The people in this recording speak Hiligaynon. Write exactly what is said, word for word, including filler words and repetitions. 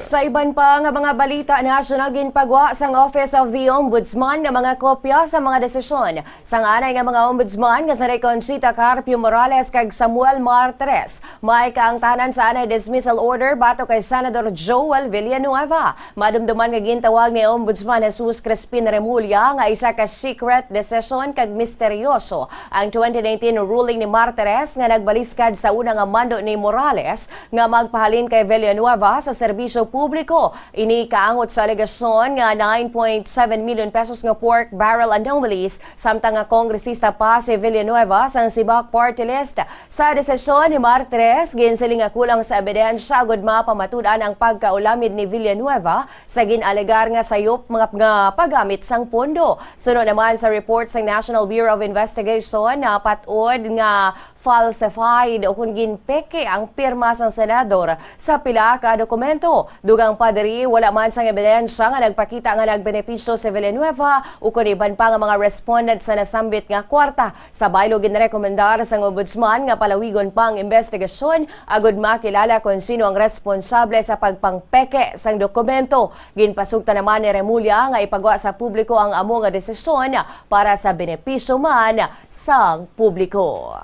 Sa iban pa nga mga balita nasyonal, ginpagwa sang Office of the Ombudsman nga mga kopya sa mga desisyon sang anay nga mga ombudsman nga si Conchita Carpio Morales kag Samuel Martres. May kaangtanan sa anay dismissal order batok kay Senador Joel Villanueva. Madumduman nga gintawag ni Ombudsman Jesus Crispin Remulla nga isa ka secret decision kag misteryoso ang twenty nineteen ruling ni Martres nga nagbaliskad sa una nga mando ni Morales nga magpahalin kay Villanueva sa serbisyo publiko. Ini kaangot sa alegasyon nga nine point seven million pesos nga pork barrel anomalies, samtang nga kongresista pa si Villanueva sang Sibak Party List. Sa desisyon ni Martres, ginsiling nga kulang sa ebidensya agud mapamatud-an ang pagkaulamid ni Villanueva sa gin-alegar nga sayop nga, nga paggamit sang pondo. Suno naman sa report sang National Bureau of Investigation, napat-od nga falsified o kon ginpeke ang pirma sang senador sa pila ka dokumento. Dugang pa diri, wala man sang ebidensya nga nagpakita nga nagbenepisyo si Villanueva o kon iban pa nga mga respondent sa nasambit nga kwarta. Sa baylo, ginrekomendar sang Ombudsman nga palawigon pa ang investigasyon agud makilala kon sino ang responsable sa pagpangpeke sang dokumento. Ginpasugta naman ni Remulla nga ipagwa sa publiko ang amo nga desisyon para sa benepisyo man sang publiko.